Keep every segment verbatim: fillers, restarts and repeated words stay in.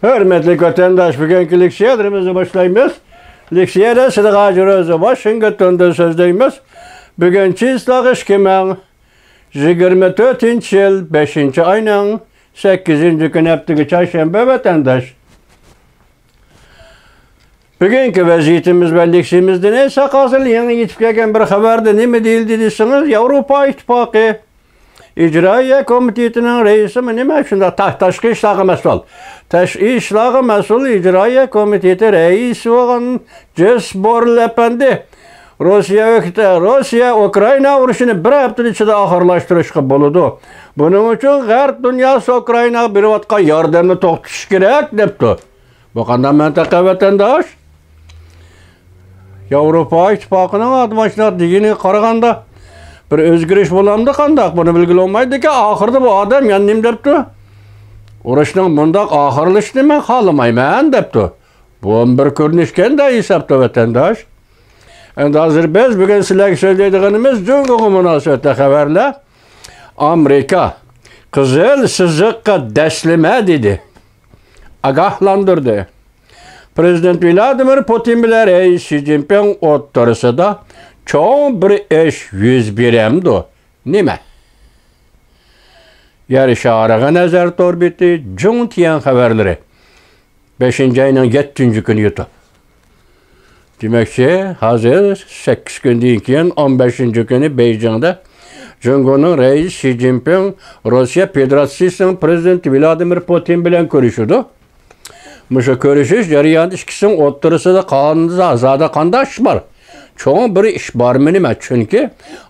ھۆرمەتلىك ۋەتەنداش، بۈگۈنكى لېكسىيەلىرىمىزنى باشلايمىز. لېكسىيەدە سىدىق ھاجى روزى ۋاشىنگتوندىن سۆزلەيمىز. بۈگۈن چېسلاق ئىككى مىڭ يىگىرمە تۆتىنچى يىل، بەشىنچى ئاينىڭ سەككىزىنچى كۈنى، ھەپتىگە چارشەنبە، ۋەتەنداش. بۈگۈنكى ۋەزىيىتىمىز ۋە لېكسىيىمىزدىن ئېيتساق، ھازىر يېڭى يېتىپ كەلگەن بىر خەۋەردە نېمە دېيىلدى دېسىڭىز، ياۋروپا ئىتتىپاقى ئىجرائىيە كومىتېتىنىڭ رەئىسىمۇ نېمە شۇنداق تا-، تاشقى ئىشلارغا مەسئۇل. تاشقى ئىشلارغا مەسئۇل ئىجرائىيە كومىتېتى رەئىسى بولغان جېس بوررېل ئەپەندى، روسىيە ۋەكىلى، روسىيە ئۇكرائىنا ئۇرۇشىنى بىر ھەپتىنىڭ ئىچىدە ئاخىرلاشتۇرۇشقا بولىدۇ. بۇنىڭ ئۈچۈن غەرب دۇنياسى ئۇكرائىناغا بېرىۋاتقان ياردەمنى توختىتىشى كېرەك، دەپتۇ. بۇ قانداق مەنتىقە، ۋەتەنداش؟ ياۋروپا ئىتتىپاقىنىڭ ئادماشناق دېگىنىگە قارىغاندا، بىر ئۆزگىرىش بولامدۇ قانداق؟ بۇنى بىلگىلى بولمايدىكەن. ئاخىرىدا بۇ ئادەم يەنە نېمە دەپتۇ؟ ئۇرۇشنىڭ مۇنداق ئاخىرلىشىشىنى مەن خالىمايمەن، دەپتۇ. بۇ بىر كۆرۈنۈشكەندە ھېسابتا، ۋەتەنداش. ئەمدى ھازىر بىز بۈگۈن سىلەرگە سۆزلەيدىغىنىمىز جۇڭگوغا مۇناسىۋەتلىك خەۋەرلەر. ئامېرىكا قىزىل سىزىققا دەسسىمە دېدى. ئاگاھلاندۇردى. پىرېزىدېنت ۋلادىمىر پۇتىن بىلەن رەئىس شى جىنپىڭ ئوتتۇرىسىدا چوڭ بىر ئىش يۈز بېرەمدۇ؟ نېمە؟ يەر شارىغا نەزەر تور بېتى، جۇڭ تيەن خەۋەرلىرى. بەشىنچى ئاينىڭ يەتتىنچى كۈنى يۇتۇپ. دېمەكچى، ھازىر سەككىز كۈندىن كېيىن، ئون بەشىنچى كۈنى بېيجىڭدا جۇڭگونىڭ رەئىسى شى جىنپىڭ روسىيە فېدېراتسىيىسىنىڭ پىرېزىدېنتى ۋلادىمىر پۇتىن بىلەن كۆرۈشىدۇ. مۇشۇ كۆرۈشۈش جەريانىدا ئىككىسىنىڭ ئوتتۇرىسىدا قانۇندا زادى قانداق ئىش بار؟ چوڭ بىر ئىش بارمۇ نېمە؟ چۈنكى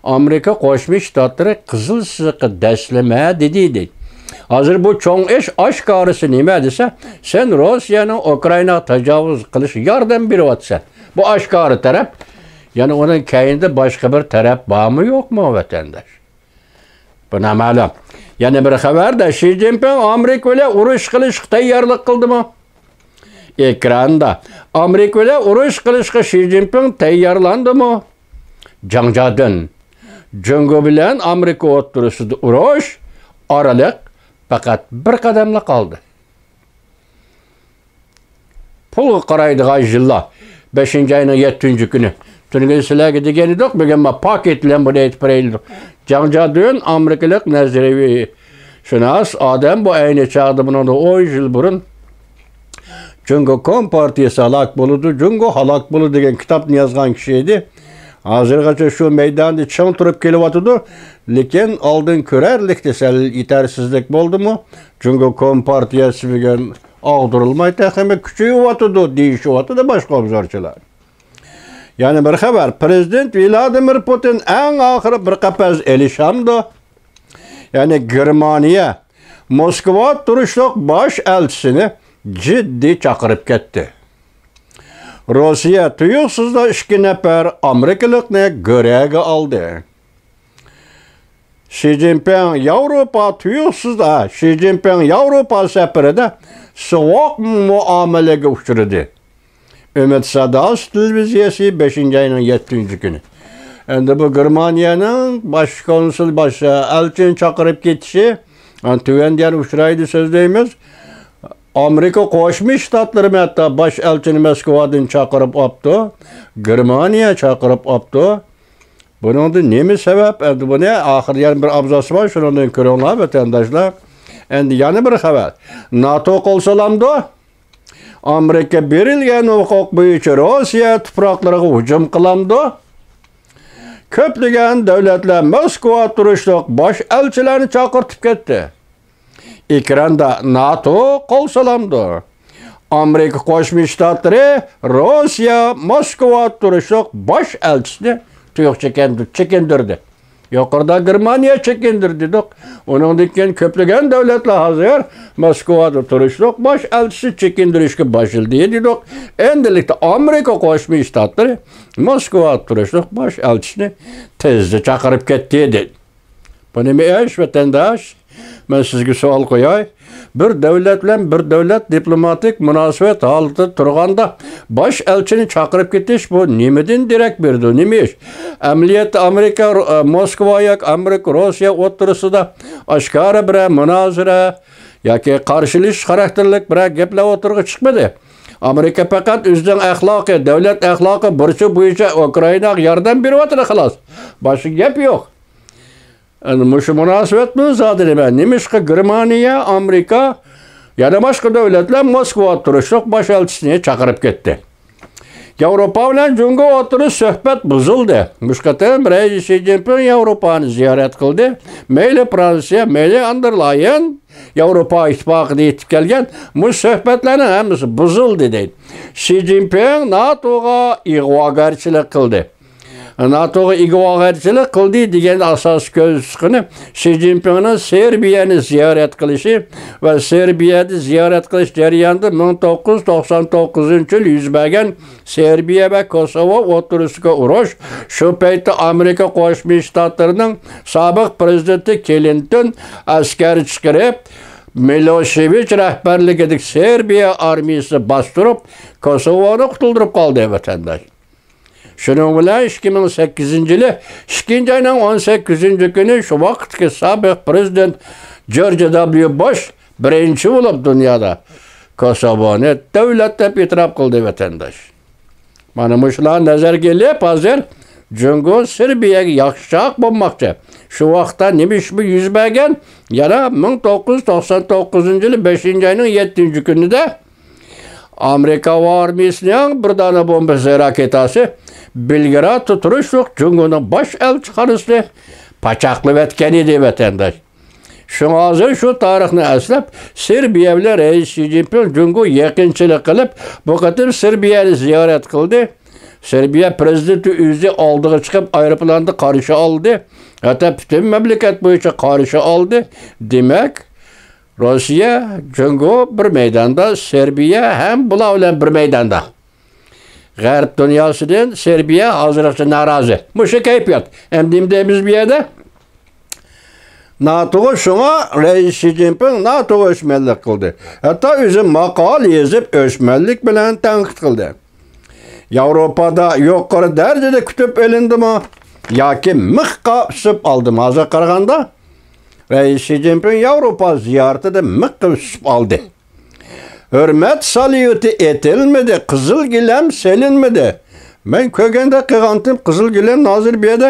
ئامېرىكا قوشما شتاتلىرى قىزىل سىزىققا دەسسىمە دېدى، دېدى. ھازىر بۇ چوڭ ئىش ئاشكارىسى نېمە دېسە، سەن روسىيەنىڭ ئۇكرائىناغا تاجاۋۇز قىلىش ياردەم بېرىۋاتىسەن. بۇ ئاشكارا تەرەپ. يەنە ئۇنىڭ كەينىدە باشقا بىر تەرەپ بارمۇ يوقمۇ، ۋەتەنداش؟ بۇ نامەلۇم. يەنە بىر خەۋەردە، شى جىنپىڭ ئامېرىكا بىلەن ئۇرۇش قىلىشقا تەييارلىق قىلدىمۇ؟ ئېكراندا، ئامېرىكا بىلەن ئۇرۇش قىلىشقا شى جىنپىڭ تەييارلاندىمۇ؟ جاڭ جادۈن، جۇڭگو بىلەن ئامېرىكا ئوتتۇرىسىدا ئۇرۇش، ئارىلىق پەقەت بىر قەدەملا قالدى. پۇلغا قارايدىغان يىللار. بەشىنچى ئاينىڭ يەتتىنچى كۈنى. تۈنۈگۈن سىلەرگە دېگەن ئىدۇق، بۈگۈن ما پاكىت بىلەن بۇنى ئېيتىپ بېرەيلى. جاڭ جادۈن ئامېرىكىلىق نەزەرىيەۋى شۇناس ئادەم، بۇ ئەينى چاغدا بۇنىڭدىن ئون يىل بۇرۇن جۇڭگو كومپارتىيىسى ھالاك بولىدۇ، جۇڭگو ھالاك بولىدۇ دېگەن كىتابنى يازغان كىشى ئىدى. ھازىرغىچە شۇ مەيداندا چىڭ تۇرۇپ كېلىۋاتىدۇ. لېكىن ئالدىن كۆرەرلىكتە سەل يېتەرسىزلىك بولدىمۇ؟ جۇڭگو كومپارتىيەسى بۈگۈن ئاغدۇرۇلماي تېخىمۇ كۈچىيىۋاتىدۇ دېيىشىۋاتىدۇ باشقا ئوبزورچىلار. يەنە بىر خەۋەر، پىرېزىدېنت ۋلادىمىر پۇتىن ئەڭ ئاخىرى بىر قەپەس ئېلىشامدۇ؟ يەنى گېرمانىيە موسكۋا تۇرۇشلۇق باش ئەلچىسىنى جىددىي چاقىرىپ كەتتى. روسىيە تۇيۇقسىزلا ئىككى نەپەر ئامېرىكىلىقنى گۆرۈگە ئالدى. شى جىنپىڭ ياۋروپا تۇيۇقسىزدا، شى جىنپىڭ ياۋروپا سەپىرىدە سوغۇق مۇئامىلىگە ئۇچرىدى. ئۈمىد ساداسى تېلېۋىزىيەسى، بەشىنچى ئاينىڭ يەتتىنچى كۈنى. ئەمدى بۇ گېرمانىيەنىڭ باش كونسۇل، باش ئەلچىنى چاقىرىپ كېتىشى، ئەنە، تۆۋەندە يەنە ئۇچرايدۇ سۆزلەيمىز. ئامېرىكا قوشما شتاتلىرىمۇ ھەتتا باش ئەلچىنى موسكۋادىن چاقىرىپ ئاپتۇ. گېرمانىيە چاقىرىپ ئاپتۇ. بۇنىڭدا نېمە سەۋەب؟ ئەمدى بۇنى ئاخىرىدا يەنە بىر ئابزاس بار، شۇنىڭدىن كۆرۈڭلار، ۋەتەنداشلار. ئەمدى يەنە بىر خەۋەر. ناتو قول سالامدۇ؟ ئامېرىكا بېرىلگەن ھوقۇق بويىچە روسىيە تۇپراقلىرىغا ھۇجۇم قىلامدۇ؟ كۆپلىگەن دۆلەتلەر موسكۋا تۇرۇشلۇق باش ئەلچىلەرنى چاقىرتىپ كەتتى. ئېكراندا ناتو قول سالامدۇ؟ ئامېرىكا قوشما شتاتلىرى روسىيە موسكۋا تۇرۇشلۇق باش ئەلچىسىنى تۇيۇق چېكىندۈ-، چېكىندۈردى. يۇقىرىدا گېرمانىيە چېكىندۈردى دېدۇق. ئۇنىڭدىن كېيىن كۆپلىگەن دۆلەتلەر ھازىر موسكۋادا تۇرۇشلۇق باش ئەلچىسى چېكىندۈرۈشكە باشلىدى دېدۇق. ئەمدىلىكتە ئامېرىكا قوشما شتاتلىرى موسكۋادا تۇرۇشلۇق باش ئەلچىسىنى تېزلا چاقىرىپ كەتتى دېدى. بۇ نېمە ئىش، ۋەتەنداش؟ مەن سىزگە سوئال قوياي. بىر دۆلەت بىلەن بىر دۆلەت دىپلوماتىك مۇناسىۋەت ھالىتىدە تۇرغاندا، باش ئەلچىنى چاقىرىپ كېتىش، بۇ نېمىدىن دېرەك بېرىدۇ؟ نېمە ئىش؟ ئەمەلىيەتتە ئامېرىكا، ئە، موسكۋا ياكى ئامېرىكا، روسىيە ئوتتۇرىسىدا ئاشكارا بىرەر مۇنازىرە، ياكى قارشىلىشىش خاراكتېرلىك بىرەر گەپلەر ئوتتۇرىغا چىقمىدى. ئامېرىكا پەقەت ئۆزىنىڭ ئەخلاقىي، دۆلەت ئەخلاقىي بۇرچى بويىچە ئۇكرائىناغا ياردەم بېرىۋاتىدۇ، خالاس. باشقا گەپ يوق. ئەنە مۇشۇ مۇناسىۋەت بىلەن زادى نېمە؟ نېمىشقا گېرمانىيە، ئامېرىكا، يەنە باشقا دۆلەتلەر موسكۋاغا تۇرۇشلۇق باش ئەلچىسىنى چاقىرىپ كەتتى؟ ياۋروپا بىلەن جۇڭگو ئوتتۇرىسى سۆھبەت بۇزۇلدى. مۇشۇ قېتىم رەئىس شى جىنپىڭ ياۋروپانى زىيارەت قىلدى. مەيلى فرانسىيە، مەيلى ئاندېرلايېن ياۋروپا ئىتتىپاقىدا يېتىپ كەلگەن مۇشۇ سۆھبەتلەرنىڭ ھەممىسى بۇزۇلدى، دەيدۇ. شى جىنپىڭ ناتوغا ئىگىۋاگەرچىلىك قىلدى. ناتوغا ئىگىۋاگەرچىلىك قىلدى دېگەن ئاساسىي كۆزىتىشنى شى جىنپىڭنىڭ سېربىيەنى زىيارەت قىلىشى ۋە سېربىيەدە زىيارەت قىلىش جەريانىدا مىڭ توققۇز يۈز توقسان توققۇزىنچى يىل يۈز بەرگەن سېربىيە ۋە كوسوۋو ئوتتۇرىسىدىكى ئۇرۇش، شۇ پەيتتە ئامېرىكا قوشما شتاتلىرىنىڭ سابىق پرېزىدېنتى كلىنتون ئەسكەر چىقىرىپ، مىلوشېۋىچ رەھبەرلىكىدىكى سېربىيە ئارمىيىسىنى باستۇرۇپ، كوسوۋونى قۇتۇلدۇرۇپ قالدى، ۋەتەنداش. شۇنىڭ بىلەن ئىككى مىڭ سەككىزىنچى يىلى ئىككىنچى ئاينىڭ ئون سەككىزىنچى كۈنى شۇ ۋاقىتتىكى سابىق پرېزىدېنت جورج دابليۇ بۇش بىرىنچى بولۇپ دۇنيادا كوسوۋونى دۆلەت دەپ ئېتىراپ قىلدى، ۋەتەنداش. مانا مۇشۇلارنى نەزەرگە ئېلىپ، ھازىر جۇڭگو سېربىيەگە ياخشىراق بولماقچى. شۇ ۋاقىتتا نېمە ئىش يۈز بەرگەن؟ يەنە مىڭ توققۇز يۈز توقسان توققۇزىنچى يىلى بەشىنچى ئاينىڭ يەتتىنچى كۈنىدە ئامېرىكا ئارمىيىسىنىڭ بىر دانە بومبىسى راكېتاسى بېلگرادتا تۇرۇشلۇق جۇڭگونىڭ باش ئەلچىخانىسىنى پاچاقلىۋەتكەن ئىدى، ۋەتەنداش. شۇڭا ھازىر شۇ تارىخنى ئەسلەپ، سېربىيە بىلەن رەئىس شى جىنپىڭ جۇڭگو يېقىنچىلىق قىلىپ، بۇ قېتىم سېربىيەنى زىيارەت قىلدى. سېربىيە پرېزىدېنتى ئۆزى ئالدىغا چىقىپ، ئايروپىلاندا قارشى ئالدى. ھەتتا پۈتۈن مەملىكەت بويىچە قارشى ئالدى. دېمەك، روسىيە، جۇڭگو بىر مەيداندا، سېربىيە ھەم بۇلار بىلەن بىر مەيداندا. غەرب دۇنياسىدىن سېربىيە ھازىرغىچە نارازى. مۇشۇ كەيپىيات. ئەمدى نېمە دەيمىز بۇ يەردە؟ ناتوغا شۇڭا رەئىس شى جىنپىڭ ناتوغا ئۆچمەنلىك قىلدى. ھەتتا ئۆزى ماقالە يېزىپ، ئۆچمەنلىك بىلەن تەنقىد قىلدى. ياۋروپادا يۇقىرى دەرىجىدە كۈتۈپ ئېلىندىمۇ ياكى مىخقا ئۈسۈپ ئالدىمۇ؟ ھازىر قارىغاندا، رەئىس شى جىنپىڭ ياۋروپا زىيارىتىدە مىخقا ئۈسۈپ ئالدى. ھۆرمەت ساليۇتى ئېتىلمىدى، قىزىل گىلەم سېلىنمىدى. مەن كۆرگەندە قىلغانتىم، قىزىل گىلەم ھازىر بۇ يەردە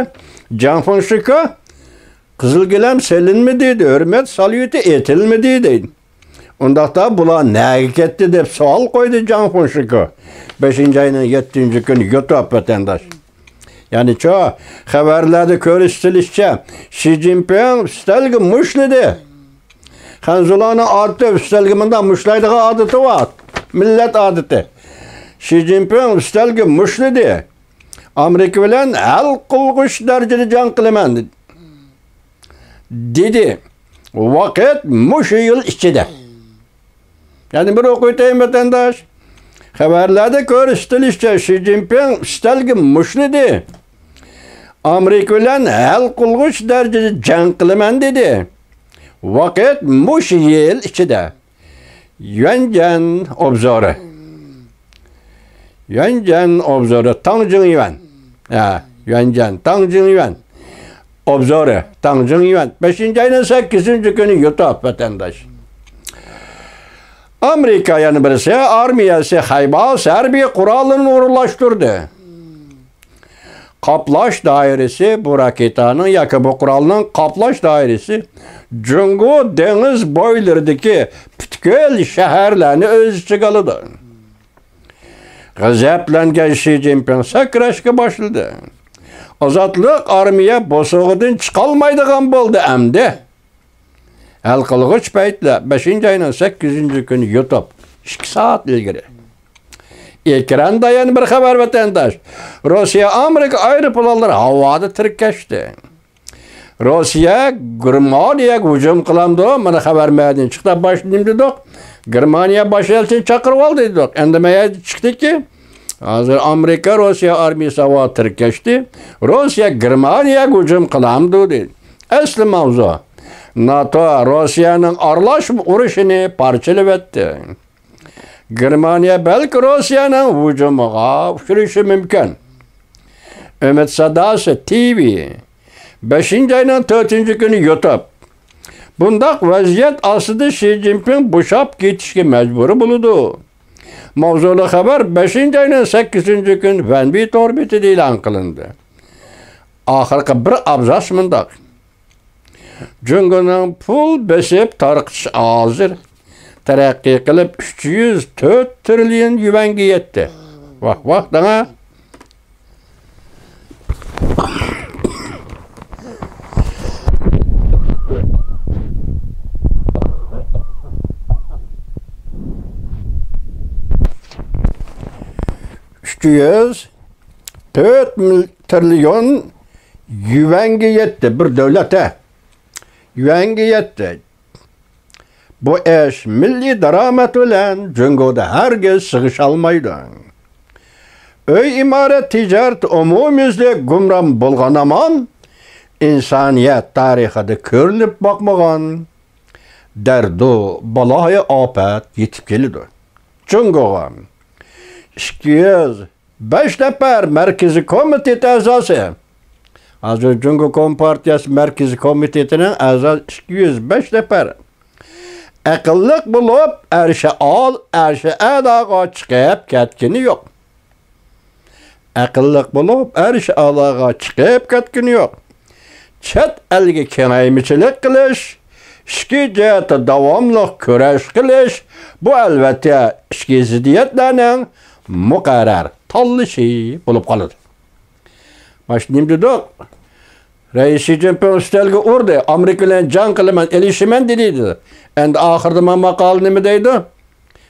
جاڭ فېڭشىكو قىزىل گىلەم سېلىنمىدى دېدى، ھۆرمەت ساليۇتى ئېتىلمىدى دەيدۇ. ئۇنداقتا بۇلار نەگە كەتتى دەپ سوئال قويدى جاڭ فېڭشىكو. بەشىنچى ئاينىڭ يەتتىنچى كۈنى يۇتۇپ، ۋەتەنداش. يەنىچۇ، خەۋەرلەردە كۆرسىتىلىشىچە، شى جىنپىڭ ئۈستەلگە مۇشتلىدى. خەنزۇلارنىڭ ئادىتى، ئۈستەلگە مۇنداق مۇشتلايدىغان ئادىتى بار. مىللەت ئادىتى. شى جىنپىڭ ئۈستەلگە مۇشتلىدى. ئامېرىكا بىلەن ھەل قىلغۇچ دەرىجىدە جەڭ قىلىمەن، دېدى. ۋاقىت مۇشۇ يىل ئىچىدە. يەنە بىر ئوقۇۋېتەيمۇ، ۋەتەنداش؟ خەۋەرلەردە كۆرسىتىلىشىچە، شى جىنپىڭ ئۈستەلگە مۇشتلىدى. ئامېرىكا بىلەن ھەل قىلغۇچ دەرىجىدە جەڭ قىلىمەن، دېدى. ۋاقىت مۇشۇ يىل ئىچىدە. يۈەنجەن ئوبزورى. يۈەنجەن ئوبزورى، تاڭ جىڭيۈەن. ھە، يۈەنجەن، تاڭ جىڭيۈەن. ئوبزورى، تاڭ جىڭيۈەن. بەشىنچى ئاينىڭ سەككىزىنچى كۈنى يۇتۇپ، ۋەتەنداش. ئامېرىكا يەنە بىرسى، ئارمىيەسى خەيبەر ھەربىي قورالىنى ئورۇنلاشتۇردى. قاپلاش دائىرىسى، بۇ راكېتانىڭ ياكى بۇ قورالنىڭ قاپلاش دائىرىسى جۇڭگو دېڭىز بويلىرىدىكى پۈتكۈل شەھەرلەرنى ئۆز ئىچىگە ئالىدۇ. غەزەپلەنگەن شى جىنپىڭ سەكرەشكە باشلىدى. ئازادلىق ئارمىيە بوسۇغىدىن چىقالمايدىغان بولدى ئەمدى. ھەل قىلغۇچ پەيتلەر، بەشىنچى ئاينىڭ سەككىزىنچى كۈنى يۇتۇپ، ئىككى سائەت ئىلگىرى. ئېكراندا يەنە بىر خەۋەر، ۋەتەنداش. روسىيە ئامېرىكا ئايروپىلانلىرى ھاۋادا تىركەشتى. روسىيە گېرمانىيەگە ھۇجۇم قىلامدۇ؟ مانا خەۋەر مەيدىنى چىقتى. باشتا نېمە دېدۇق؟ گېرمانىيە باش ئەلچىسىنى چاقىرىۋالدى دېدۇق. ئەمدى مەيدىنى چىقتىكى، ھازىر ئامېرىكا، روسىيە ئارمىيىسى ھاۋاغا تىركەشتى. روسىيە گېرمانىيەگە ھۇجۇم قىلامدۇ دېدى. ئەسلى ماۋزۇ، ناتو روسىيەنىڭ ئارىلاشما ئۇرۇشىنى پارچىلىۋەتتى. گېرمانىيە بەلكى روسىيەنىڭ ھۇجۇمىغا ئۇچرىشى مۇمكىن. ئۈمىد ساداسى تىۋى، بەشىنچى ئاينىڭ تۆتىنچى كۈنى يۇتۇپ، بۇنداق ۋەزىيەت ئاستىدا شى جىنپىڭ بوشاپ كېتىشكە مەجبۇرى بولىدۇ. ماۋزۇلۇق خەۋەر بەشىنچى ئاينىڭ سەككىزىنچى كۈنى ۋەنبى تور بېتىدە ئېلان قىلىندى. ئاخىرقى بىر ئابزاس مۇنداق: جۇڭگونىڭ پۇل بېسىپ تارقىتىش ھازىر تەرەققىي قىلىپ، ئۈچ يۈز تۆت تىرىليون يۈەنگە يەتتى. ۋاھ، ۋاھ، دەڭە. ئۈچ يۈز تۆت مىل-، تىرىليون يۈەنگە يەتتى. بىر دۆلەت، ھە. يۈەنگە يەتتى. بۇ ئىش مىللىي دارامەت بىلەن جۇڭگودا ھەرگىز سىغىشالمايدۇ. ئۆي ئىمارەت تىجارىتى ئومۇميۈزلۈك گۇمران بولغان ھامان، ئىنسانىيەت تارىخىدا كۆرۈلۈپ باقمىغان دەردۇ بالايىئاپەت يېتىپ كېلىدۇ. جۇڭگوغا ئىككى يۈز بەش نەپەر مەركىزىي كومىتېت ئەزاسى، ھازىر جۇڭگو كومپارتىيەسى مەركىزىي كومىتېتىنىڭ ئەزاسى ئىككى يۈز بەش نەپەر ئەقىللىق بولۇپ، ئەرشە ئال-، ئەرشە ئەلاغا چىقىپ كەتكىنى يوق. ئەقىللىق بولۇپ، ئەرشە ئالاغا چىقىپ كەتكىنى يوق. چەت ئەلگە كېڭەيمىچىلىك قىلىش، ئىچكى جەھەتتە داۋاملىق كۈرەش قىلىش، بۇ، ئەلۋەتتە، ئىچكى زىددىيەتلەرنىڭ مۇقەررەر تاللىشى بولۇپ قالىدۇ. مانا شۇ نېمە دېدۇق؟ رەئىس شى جىنپىڭ ئۈستەلگە ئۇردى، ئامېرىكا بىلەن جەڭ قىلىمەن، ئېلىشىمەن دېدى. ئەمدى ئاخىرىدا مانا ماقالە نېمە دەيدۇ؟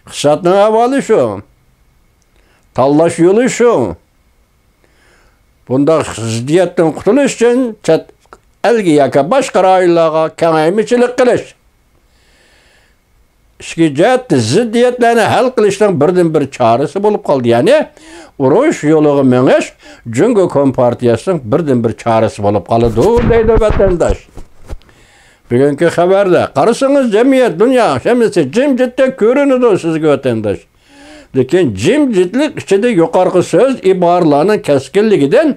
ئىقتىسادنىڭ ئەھۋالى شۇ. تاللاش يولى شۇ. بۇنداق زىددىيەتتىن قۇتۇلۇش ئۈچۈن چەت ئەلگە ياكى باشقا رايونلارغا كېڭەيمىچىلىك قىلىش، ئىچكى جەھەتتە زىددىيەتلەرنى ھەل قىلىشنىڭ بىردىنبىر چارىسى بولۇپ قالدى. يەنى ئۇرۇش يولىغا مېڭىش جۇڭگو كومپارتىيەسىنىڭ بىردىنبىر چارىسى بولۇپ قالىدۇ، دەيدۇ ۋەتەنداش. بۈگۈنكى خەۋەردە قارىسىڭىز، جەمئىيەت، دۇنيا ھەممىسى جىمجىتتەك كۆرۈنىدۇ سىزگە، ۋەتەنداش. لېكىن جىمجىتلىق ئىچىدە يۇقىرىقى سۆز ئىبارىلەرنىڭ كەسكىنلىكىدىن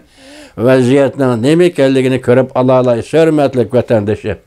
ۋەزىيەتنىڭ نېمە ئىكەنلىكىنى كۆرۈپ ئالالايسىز، ھۆرمەتلىك ۋەتەندىشىم.